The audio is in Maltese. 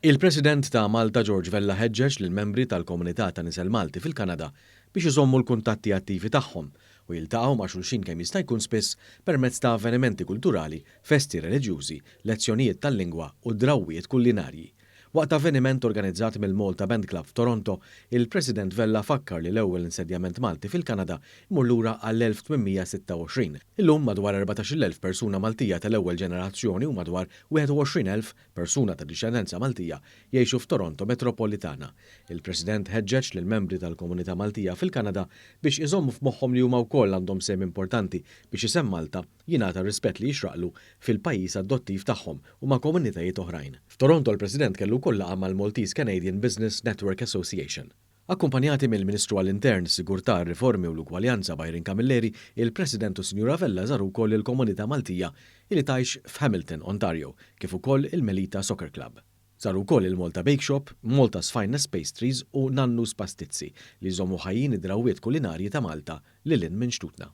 Il-President ta' Malta George Vella ħeġġeġ lill-membri tal-komunità ta' nisel Malti fil-Kanada biex iżommu l-kuntatti attivi tagħhom u jiltaqgħu ma' xulxin kemm jista' jkun spiss permezz ta' avvenimenti kulturali, festi reliġjużi, lezzjonijiet tal-lingwa u drawwiet kulinarji. Waqt avveniment organizzat mill-Malta Band Club f'Toronto, il-President Vella fakkar li l-ewwel insedjament Malti fil-Kanada jmur lura għall-1826. Illum madwar 14,000 persuna Maltija tal-ewwel ġenerazzjoni u madwar 21,000 persuna ta' dixxendenza Maltija jgħixu f'Toronto metropolitana. Il-President ħeġġeġ lill-membri tal-komunità Maltija fil-Kanada biex iżommu f'moħħhom li huma wkoll għandhom sehem importanti biex isem Malta jingħata r-rispett li jixraqlu fil-pajjiż adottiv tagħhom u ma' komunitajiet oħrajn. F'Toronto l-President kellu wkoll laqgħa mal-Maltese Canadian Business Network Association. Akkumpanjati mill-Ministru għall-Intern, Sigurtà, Riformi u l-Ugwaljanza Byron Camilleri, il-President u Sinjura Vella żaru wkoll il-komunità Maltija li tgħix f'Hamilton, Ontario, kif ukoll il-Melita Soccer Club. Żaru wkoll il-Malta Bake Shop, Malta's Finest Pastries u Nannus Pastizzi li jżommu ħajjin id-drawwiet kulinarji ta' Malta lil hinn minn xtutna.